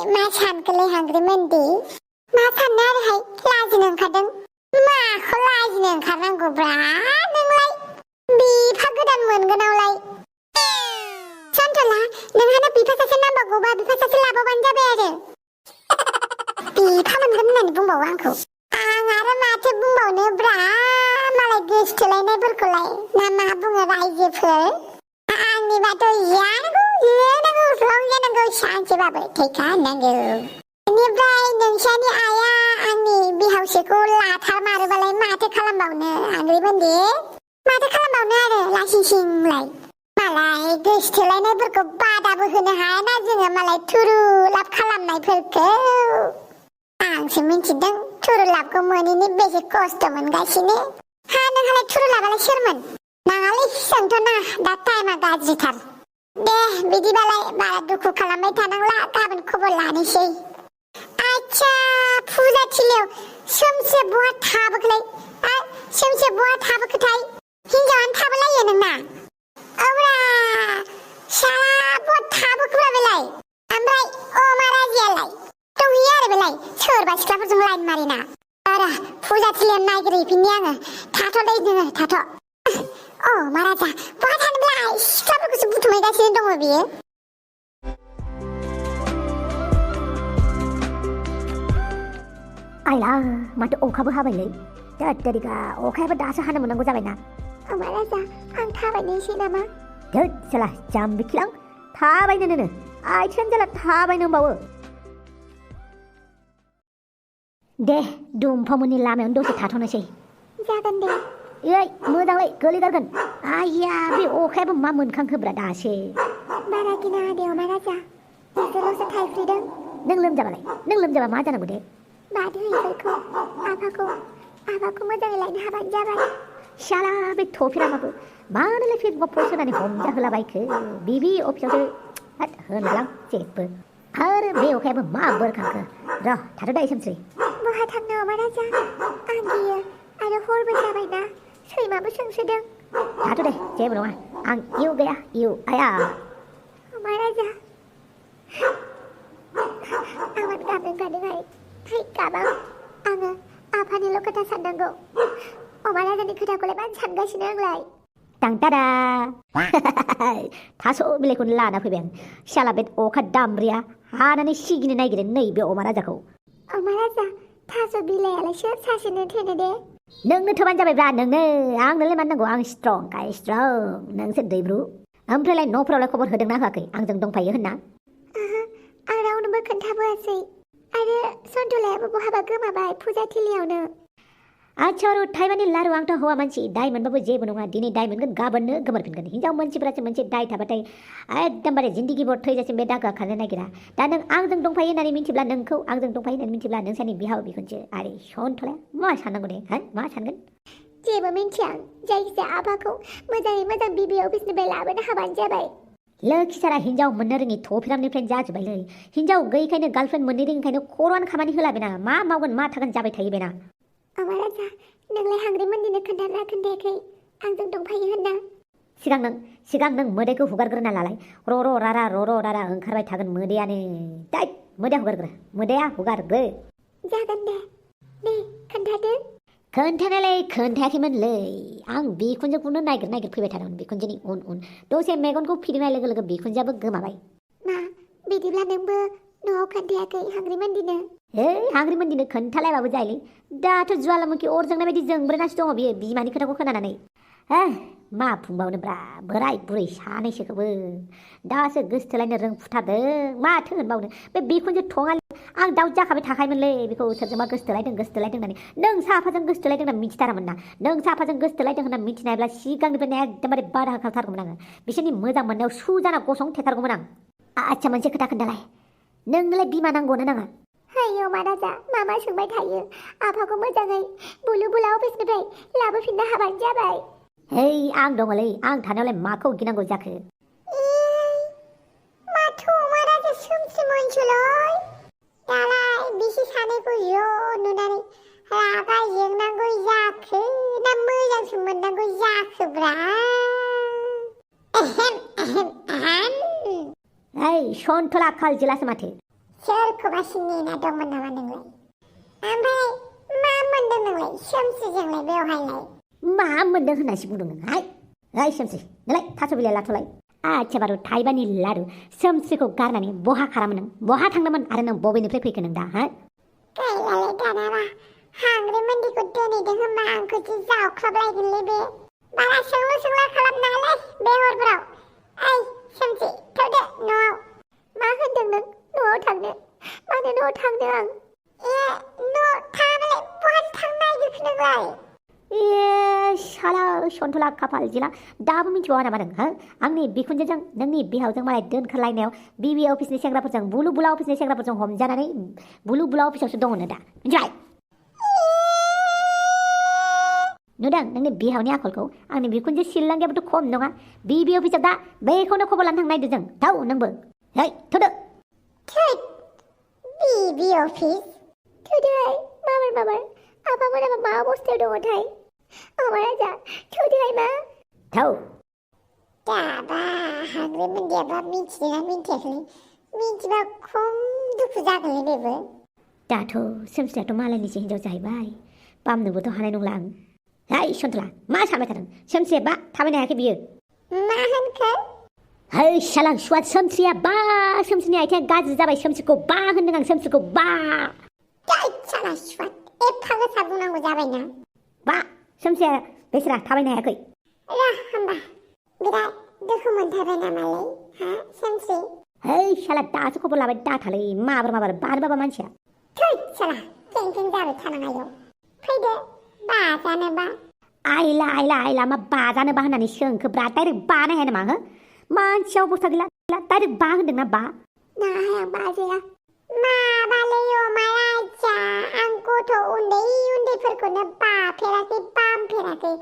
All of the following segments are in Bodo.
मा सानखोलै हांग्रिमोनदि मा साननो आरोहाय लाजिनो ओंखारदों माखौ लाजिनो ओंखारनांगौब्रा नोंलाय बिफा गोदान मोनगोनावलाय सन्थला नोंहानो बिफा सासे नांबावगौबा बिफा सासे लाबावबानो जाबाय आरो बिफा मोनगोन होननानै बुंबावो आंखौ आं आरो माथो बुंबावनोब्रा मालाय गोसथोलायनायफोरखौलाय ना मा बुङो रायजोफोर आंनिबाथ' जानांगौ लोंनांगौ रंजानांगौ सानसेबाबो थैखा होननांगौ बेनिफ्राय नोंसानि आइया आंनि बिहावजोखौ लाथारमारोबालाय माथो खालामबावनो हांग्रिमोनदि माथो खालामबावनो आरो लासिंसिंलाय मालाय गोसथोलायनायफोरखौ बादाबो होनो हायाना जोङो मालाय थुरुलाब खालामनायफोरखौ आंसो मिन्थिदों थुरुलाबखौ मोनैनि बेसे खस्थ' मोनगासिनो हा नोंहालाय थुरुलाबालाय सोरमोन नाङालै सोंथ'ना दा टाइमा गाज्रिथार दे बिदिबालाय बारा दुखु खालामबाय थानांला गाबोन खबर लानोसै आच्छा फुजाथिलियाव सोमसे बहा थाबोखोलाय सोमसे बहा थाबोखोथाय हिनजावानो थाबोलायो नोंना औब्रा साला बहा थाबोखोब्रा बेलाय ओमफ्राय अमा राजायालाय दंहैयो आरो बेलाय सोरबा सिख्लाफोरजों लाइन मारिना आरो फुजाथिलियाव नायगिरहैफिननि आङो थाथ'लै नोङो थाथ' अमा राजा बहा थानोब्ला सिख्लाफोरखौसो बुथुमहैगासिनो दङ बियो आइला माथो अखाबो हाबायलै दाददारिगा अखायाबो दासो हानो मोननांगौ जाबायना अमा राजा आं थाबायनोसै नामा धोद साला जाम्बिखिलां थाबायनोनो आइथिं जाला थाबायनो होनबावो दे दुमफावमोननि लामायावनो दसे थाथ'नोसै जागोन दे ओइ मोजांलै गोलैगारगोन आइया बे अखायाबो मा मोनखांखोब्रा दासो बारा गिनाङा दे अमा राजा एसेल'सो थाइफ्रिदों नों लोमजाबा मा जानांगौ दे बादुयैफोरखौ आफाखौ मोजाङै लायनो हाबानो जाबाय शाला बे थफिरामाबो मानोलाय फेसबुकआव पस्ट होनानै हमजाहोलाबायखो बिबि अफिसावसो होनलां जेबो आरो बे अखायाबो मा बोरखांखो र' थाथ' दा सोमस्रि बहा थांनो अमा राजा आं गियो आरो हरबो जाबायना सैमाबो सोंसोदों थाथ' दे जेबो नङा आं इउ गैया इउ आया अमा राजा आंहा गाबनो ओंखारदोंहाय थै गाबां आङो आफानिल' खोथा साननांगौ अमा राजानि खोथाखौलाय मा सानगासिनो आंलाय टांटारा थास' बिलाइखौनो लाना फैबाय आं शाला बे अखा दामब्रिया हानानै सिगिनो नागिरो नैबे अमा राजाखौ अमा राजा थास' बिलाइयालाय सोर सासेनो थेनो दे नोंनो थोबानो जाबायब्रा नोंनो आंनोलाय मानो नांगौ आं स्ट्रं नोंसो दैब्रु ओमफ्रायलाय न'फोरावलाय खबर होदोंना होआखै आंजों दंफायो होनना आं रावनोबो खोन्थाबोआसै आरो सन्थलायाबो बहाबा गोमाबाय फुजाथिलियावनो आच्छा थाइमानि लारु आंथ' हौवा मानसि दाय मोनबाबो जेबो नङा दिनै दाय मोनगोन गाबोननो गोमोरफिनगोन हिनजाव मानसिफोरासो मोनसे दाय थाबाथाय एकदमबारे जिन्दगि भर थैजासिम बे दागोआ खारनो नागिरा दा नों आंजों दंफायो होननानै मिन्थिब्ला नोंखौ आंजों दंफायो होननानै मिन्थिब्ला नोंसानि बिहाव बिखुनजो आरे सन्थलाया मा साननांगौ दे मा सानगोन जेबो मिन्थिया जायखिजाया आफाखौ मोजाङै मोजां बिबि अफिसनिफ्राय लाबोनो हाबानो जाबाय लोखिसारा हिनजाव मोननो रोङि थ'फिरामनिफ्रायनो जाजोब्बायलै हिनजाव गैयैखायनो गार्लफ्रेन्ड मोननो रोङिखायनो खर'आनो खामानि होला बेना मा मावगोन मा थागोन जाबाय थायो बेना अमा राजा नोंलाय हांग्रिमोनदिनो खोन्थाना खोन्थायाखै आंजों दंफायो होनना सिगां नों मोदैखौ हुगारग्रोना लालाय र' रारा ओंखारबाय थागोन मोदैयानो दाय मोदैया हुगारग्रो मोदैया हुगारग्रो जागोन दे खोन्थादो खोन्थानायलाय खोन्थायाखैमोनलै आं बिखुनजोखौनो नागिर फैबाय थादोंमोन बिखुनजोनि उन दसे मेगनखौ फिदिंनाय लोगो लोगो बिखुनजोआबो गोमाबाय मा बिदिब्ला नोंबो न'आव खोन्थायाखै हांग्रिमोनदिनो हांग्रिमोनदिनो खोन्थालायबाबो जायोलै दाथ' ज्वालामुखि अर जोंनाय बायदि जोंब्रेनासो दङ बियो बिमानि खोथाखौ खोनानानै मा बुंबावनोब्रा बोराय बुरै सानैसोखौबो दासो गोसथोलायनो रोंफुथारदों माथो होनबावनो बे बिखुनजो थङालि आं दाउट जाखाबाय थाखायोमोनलै बेखौ सोरजोंबा गोसथोलायदों होननानै नों साफाजों गोसथोलायदों होनना मिथिथारामोन ना नों साफाजों गोसथोलायदों होनना मिथिनायब्ला सिगांनिफ्रायनो एकदमबारे बादा होखाथारगौमोन आङो बिसोरनि मोजां मोननायाव सुजाना गसंथेथारगौमोन आं आच्छा मोनसे खोथा खोन्थालाय नोंनोलाय बिमा नांगौना नाङा है अमा राजा मामा सोंबाय थायो आफाखौ मोजाङै बुला अफिसनिफ्राय लाबोफिननो हाबानो जाबाय आं दङलै आं थानायावलाय माखौ गिनांगौ जाखो माथो अमा राजा सोमसि मोनसोलाय दालाय बिसि सानैखौ ज' नुनानै रागा जोंनांगौ जाखो ना मोजांसो मोननांगौ जाखोब्रा सन्थला खाल जिलासो माथो सोरखौबासो नेना दंमोन नामा नोंलाय? ओमफ्राय मा मोनदों नोंलाय सोमस्रिजोंलाय बेवहायलाय? मा मोनदों होननासो बुंदों नों हाय सोमस्रि नोंलाय थास' बिलाइ लाथ'लाय आच्छा बारु थाइबानि लारु सोमस्रिखौ गारनानै बहा खारामोन नों बहा थांदोंमोन आरो नों बबेनिफ्राय फैखो नों दा हा? गैलालै दानाबा हांग्रि मन्दिखौ दोनहैदों होनबा आंखौसो जावख्लाबलायगोनलै बे बारा सोंलु खालामनाङालै बे हरफोराव। ओइ सोमस्रि थौदो न'आव। मा होनदों नों न'आव थांनो? मानो न'आव थांनो आं? न'आव थाङाबालाय बहाथो थांनो नागिरखो नोंलाय? साला सन्थला खाफाल जिला दाबो मिथिबावा नामा नों हा? आंनि बिखुनजोजों नोंनि बिहावजों मालाय दोनखारलायनायाव बिबि अफिसनि सेंग्राफोरजों बुलु बुला अफिसनि सेंग्राफोरजों हमजानानै बुलु बुला अफिसावसो दङनो दा मिथिबाय? नुदों नोंनि बिहावनि आखलखौ आंनि बिखुनजो सिल्लांगियाबोथ' खम नङा बिबि अफिसाव दा बेखौनो खबर लानो थांनो नागिरदों जों थाव नोंबो है थौदो। बिबि अफिस थौदोहाय माबार आफामोनाबा मा अबस्थायाव दङथाय अमा राजा थौदोहाय मा थौ दाबा हांग्रि मन्दियाबा मिथिदोंना मिथियाखै मिथिबा खम दुखु जागोनलै बेबो। दाथ' सोमस्रियाथ' मालायनिसो हिनजाव जाहैबाय बामनोबोथ' हानाय नंला आं। है सन्थला मा सानबाय थादों सोमस्रिया बा थाबायनो हायाखै बियो। मा होनखो? है साला सुवाद सोमस्रिया बा सोमस्रिनि आथिङा गाज्रि जाबाय सोमस्रिखौ बा होनदों आं सोमस्रिखौ बा। साला सुवाद एफा गोसा बुंनांगौ जाबायना। बा सोमस्रिया बेसरा थाबायनो हायाखै। होमबा बिराद दुखु मोनथारबाय नामालै हा सोमस्रि? है साला दासो खबर लाबाय दाथालै माबार बानो बाबा मानसिया। थै साला कें जाबाय थानाङायाव फैदो बाजानोबा। आइला मा बाजानोबा होननानै सोंखोब्रा डाइरेक्ट बानो हाया नामा हो? मानसिया अबस्था गैला डाइरेक्ट बा होनदोंना बा। नाहाय आं बाजाया माबालै अमा राजा आं गथ' उन्दैफोरखौनो बाफेराखै बामफेराखै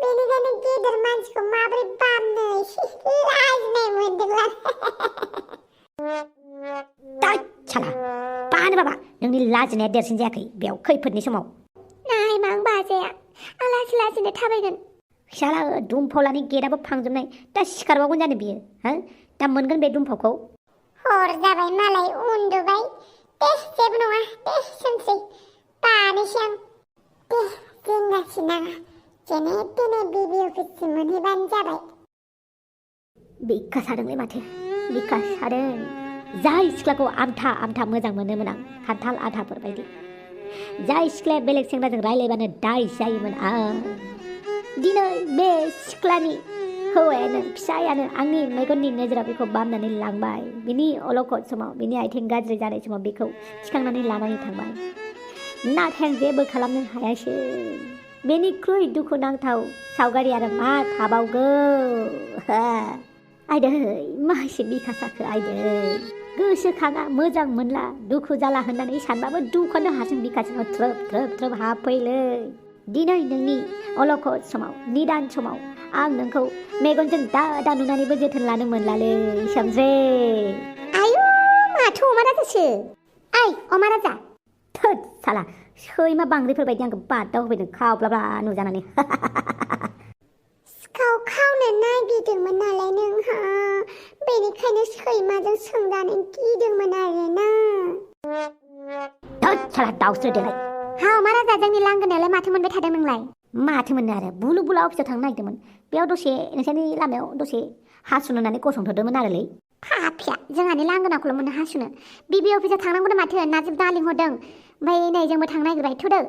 बेनिखायनो गेदेर मानसिखौ माबोरै बामनो लाजिनाय मोनदोंलां। साला बानो बाबा नोंनि लाजिनाया देरसिन जायाखै बेयाव खैफोदनि समाव। नाहाय मा आं बाजाया आं लासैनो थाबायगोन। साला दुमफावलानि गेटआबो फांजोबनाय दा सिखारबावगोन जानो बियो हो? दा मोनगोन बे दुमफावखौ। हर जाबाय मालाय उन्दुबाय दे जेबो नङा दे सोमस्रि बानोसै आं दे जिंगासि नाङा जेने तेने बिबि अफिससिम मोनहैबानो जाबाय। बिखा सादोंलै माथो बिखा सादों। जाय सिख्लाखौ आमथा मोजां मोनोमोन आं खान्थाल आथाफोर बायदि जाय सिख्लाया बेलेग सेंग्राजों रायलायबानो दाय जायोमोन आं दिनै बे सिख्लानि हौवायानो फिसायानो आंनि मेगननि नोजोराव बेखौ बामनानै लांबाय। बिनि अलखद समाव बिनि आथिं गाज्रि जानाय समाव बेखौ थिखांनानै लानानै थांबाय नाथाय आं जेबो खालामनो हायासै। बेनिख्रुइ दुखुनांथाव सावगारि आरो मा थाबावगौ? आयदै मासे बिखा साखो आयदै गोसोखाङा मोजां मोनला दुखु जाला होननानै सानबाबो दुखुआनो हारसिं बिखा सिङाव थ्रोब हाबफैलै। दिनै नोंनि अलखद समाव निदान समाव आं नोंखौ मेगनजों दा नुनानैबो जोथोन लानो मोनलालै सोमस्रि। आयु माथो अमा राजासो? ओइ अमा राजा थोद साला सैमा बांग्रिफोर बायदि आंखौ बादाव होफैदों खावब्लाब्ला नुजानानै। सिखाव खावनो नागिरदोंमोन नालाय नोंहा बेनिखायनो सैमाजों सोंजानो गिदोंमोन आरोना। थोद साला दाउस्रि देलाय। हा अमा राजा जोंनि लांगोनायावलाय माथो मोनबाय थादों नोंलाय? माथो मोननो आरो बुलु बुला अफिसाव थांनो नागिरदोंमोन बेयाव दसे नोंसोरनि लामायाव दसे हासुनो होननानै गसंथ'दोंमोन आरोलै। फाफिया जोंहानि लांगोनाखौल' मोननो हासुनो बिबि अफिसाव थांनांगौनो माथो नाजिब दा लिंहरदों ओमफ्राय नै जोंबो थांनो नागिरबाय थौदो।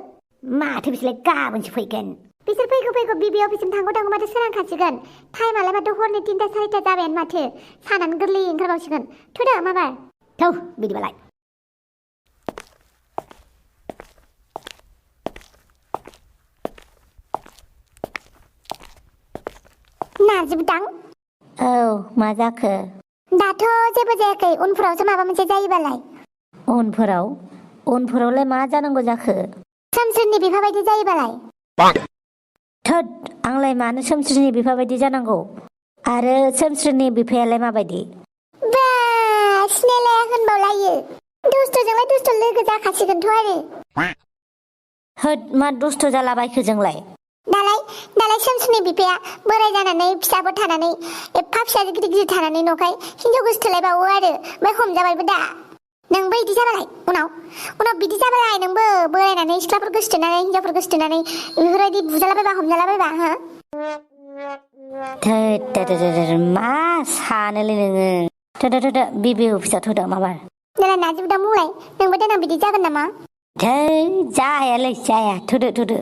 माथो बिसोरलाय गाबोनसो फैगोन। बिसोर फैगौ बिबि अफिससिम थांगौ माथो सोरांखासिगोन टाइमालाय माथो हरनि 3टा 4टा जाबायानो माथो सानानो गोरलै ओंखारबावसिगोन थौदो माबार। थौ बिदिबालाय। नाजिबदां औ मा जाखो? दाथ' जेबो जायाखै उनफोरावसो माबा मोनसे जायोबालाय। उनफोरावलाय मा जानांगौ जाखो? सोमस्रिनि बिफा बायदि जायोबालाय। थोद आंलाय मानो सोमस्रिनि बिफा बायदि जानांगौ आरो सोमस्रिनि बिफायालाय माबायदि? बा सिनायलाया होनबावलायो दुस्थ'जोंलाय दुस्थ' लोगो जाखासिगोनथ' आरो। होद मा दुस्थ' जालाबायखो जोंलाय? दालाय सोमस्रिनि बिफाया बोराय जानानै फिसाफोर थानानै एफा फिसा गिदिर थानानै न'खाय हिनजाव गोसोथोलायबावो आरो ओमफ्राय हमजाबायबो दा। नोंबो इदि जाबालाय उनाव बिदि जाबालाय नोंबो बोरायनानै सिख्लाफोर गोसोथोनानै हिनजावफोर गोसोथोनानै बेफोरबायदि बुजालाबायबा हमजालाबायबा हो मा सानोलै नोङो थोदो बिबि अफिसाव थोदो माबार दालाय नाजिबदां बुंलाय नोंबो देनां बिदि जागोन नामा जायालै जाया थोदो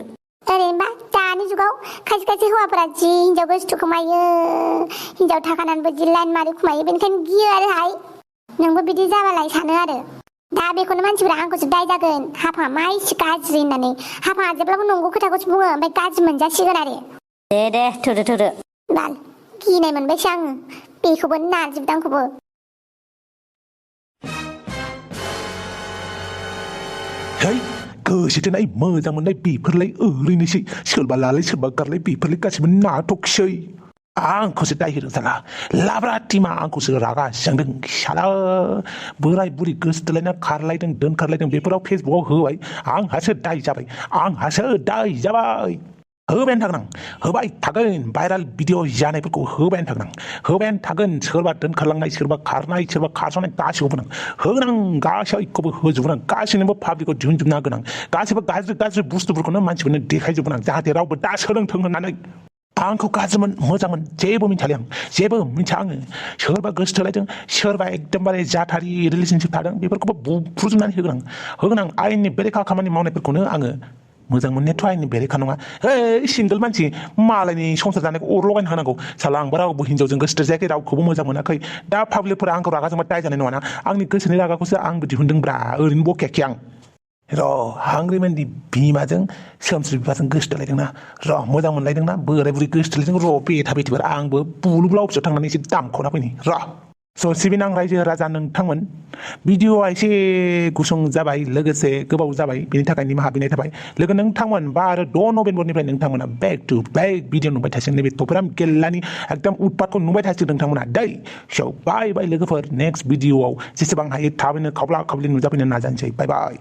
ओरैनोबा दानि जुगाव खायसे हौवाफोरा जि हिनजाव गोसोथो खोमायो हिनजाव थाखानानैबो जि लाइन मारि खोमायो बेनिखायनो गियो आरोहाय नोंबो बिदि जाबालाय सानो आरो दा बेखौनो मानसिफोरा आंखौसो दाय जागोन हाफा मा इसे गाज्रि होननानै हाफा जेब्लाबो नंगौ खोथाखौसो बुङो ओमफ्राय गाज्रि मोनजासिगोन आरो दे थोदो बाल गिनाय मोनबायसो आङो बेखौबो नाजिबदांखौबो है गोसोथोनाय मोजां मोननाय बेफोरलाय ओरैनोसै सोरबा लालाय सोरबा गारलाय बेफोरलाय गासिबो नाटकसै आंखौसो दाय होदों साला लाब्रा टिमा आंखौसो रागा जोंदों साला बोराय बुरि गोसोथोलायना खारलायदों दोनखारलायदों बेफोराव फेसबुकआव होबाय आंहासो दाय जाबाय होबायानो थागोन आं होबाय थागोन भाइराल भिडिअ जानायफोरखौ होबायानो थागोन सोरबा दोनखारलांनाय सोरबा खारनाय सोरबा खारस'नाय गासैखौबो होगोन आं गासैखौबो होजोबगोन आं गासैनोबो पाब्लिकआव दिहुनजोबनो होगोन आं गासैबो गाज्रि बुस्थुफोरखौनो मानसिफोरनो देखायजोबगोन आं जाहाथे रावबो दा सोलोंथों होननानै आंखौ गाज्रिमोन मोजांमोन जेबो मिन्थियालै आं जेबो मिन्थिया आङो सोरबा गोसोथोलायदों सोरबा एकदमबारे जाथारि रिलेसनशिप थादों बेफोरखौबो बुफ्रुजोबनानै होगोन आं आयेननि बेरेखा खामानि मावनायफोरखौनो आङो मोजां मोननायाथ' आयेननि बेरेखा नङा सिंगोल मानसि मालायनि संसार जानायखौ अर लगायना होनांगौ साला आंबो रावबो हिनजावजों गोसोथो जायाखै रावखौबो मोजां मोनाखै दा पाब्लिकफोरा आंखौ रागा जोंबा दाय जानाय नङाना आंनि गोसोनि रागाखौसो आंबो दिहुनदोंब्रा ओरैनो बखायाखै आं हांग्रिमेननि बिमाजों सोमस्रि बिफाजों गोसोथोलायदोंना मोजां मोनलायदोंना बोराय बुरि गोसोथोलायदों बेथा बेथिफोर आंबो बुलु बुला अफिसाव थांनानै एसे दामख'ना फैनि सिबिनां रायजो राजा नोंथांमोन भिडिअआ एसे गुसुं जाबाय लोगोसे गोबाव जाबाय बेनि थाखाय निमाहा बिनाय थाबाय लोगो नोंथांमोन 5 आरो 6 नभेम्बरनिफ्राय नोंथांमोना बेक टु बेक भिडिअ नुबाय थासिगोन नैबे थफराम गेल्लानि एकदम उतपातखौ नुबाय थासिगोन नोंथांमोना दै स' बाय लोगोफोर नेक्स्ट भिडिअआव जेसेबां हायो थाबैनो खावब्ला खावब्लि नुजाफैनो नाजानोसै बाय